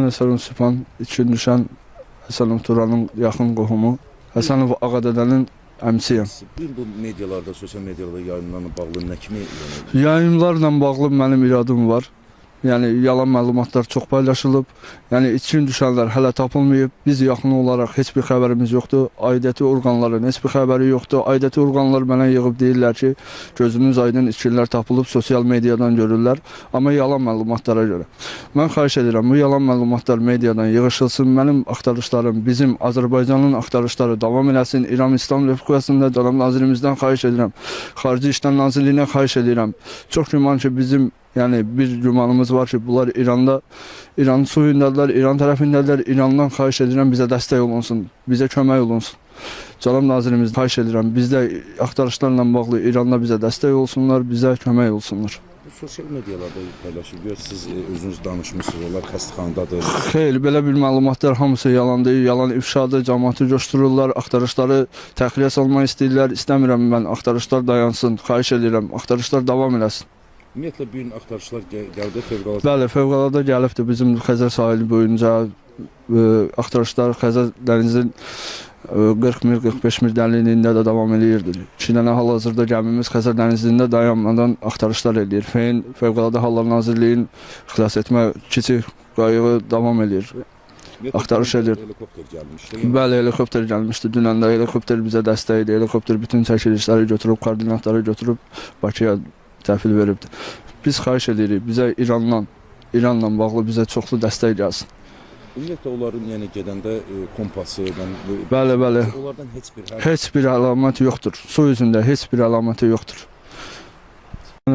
Mən Həsənov Sübhan, itkin düşən Həsənov Turanın yaxın qohumu, Həsənov Ağadədənin əmsiyəm. Bu medialarda, sosial medialarda yayımlarla bağlı nə kimi? Yəni... Yayımlarla bağlı mənim iradım var. Yəni yalan məlumatlar çox paylaşılıb. Yəni itkin düşənlər hələ tapılmayıb. Biz yaxın olaraq heç bir xəbərimiz yoxdur. Aidiyyəti orqanların heç bir xəbəri yoxdur. Aidiyyəti orqanlar mənə yığıb deyirlər ki, gözünüz aydın, itkinlər tapılıb, sosial mediadan görürlər. Amma yalan məlumatlara görə. Mən xahiş edirəm, bu yalan məlumatlar mediadan yığışılsın. Mənim axtarışlarım, bizim Azərbaycanın axtarışları davam eləsin. İran İslam Respublikasında cənab nazirimizdən xahiş edirəm. Xarici İşlər Nazirliyinə xahiş edirəm. Çox güman ki, bizim yəni bir gümanımız var ki, bunlar İranda, İranın suyundadırlar, İran tərəfindədirlər. İrandan xahiş edirəm bizə dəstək olunsun, bizə kömək olunsun. Cənab nazirimiz xahiş edirəm, bizdə axtarışlarla bağlı İranda bizə dəstək olsunlar, bizə kömək olsunlar. Bu sosial medialarda paylaşılır, gör, siz özünüz danışmışsınız, onlar xəstəxanadadır. Xeyr, belə bir məlumatlar hamısı yalandır, yalan ifşadır, cəmaatı coşdururlar, axtarışları təxliyə salmaq istəyirlər. İstəmirəm mən, axtarışlar dayansın, xahiş edirəm, axtarışlar davam eləsin. Ümumiyyətlə, bu gün axtarışlar gəldi fövqəladə? Bəli, fövqəladə gəlibdir bizim Xəzər sahili boyunca axtarışlar Xəzər dənizin 40 mil, 45 mil dərinliyində də davam eləyirdi. 2 dənə hal-hazırda gəmimiz Xəzər dənizində dayanmadan axtarışlar eləyir. Fövqəladə Hallar Nazirliyinin xilas etmə kiçik qayığı davam eləyir. Axtarış edir. Helikopter gəlmişdi. Bəli, helikopter gəlmişdi. Dünən də helikopter bizə dəstək idi. Helikopter bütün çəkilişləri götürüb, koordinatları götürüb Bakıya təhvil veribdir. Biz xahiş edirik, bizə İranla bağlı bizə çoxlu dəstək gəlsin. Ümumiyyətlə, onların yəni gedəndə kompası, bəli, bəli. Onlardan heç bir əlamət yoxdur. Su üzündə heç bir əlaməti yoxdur.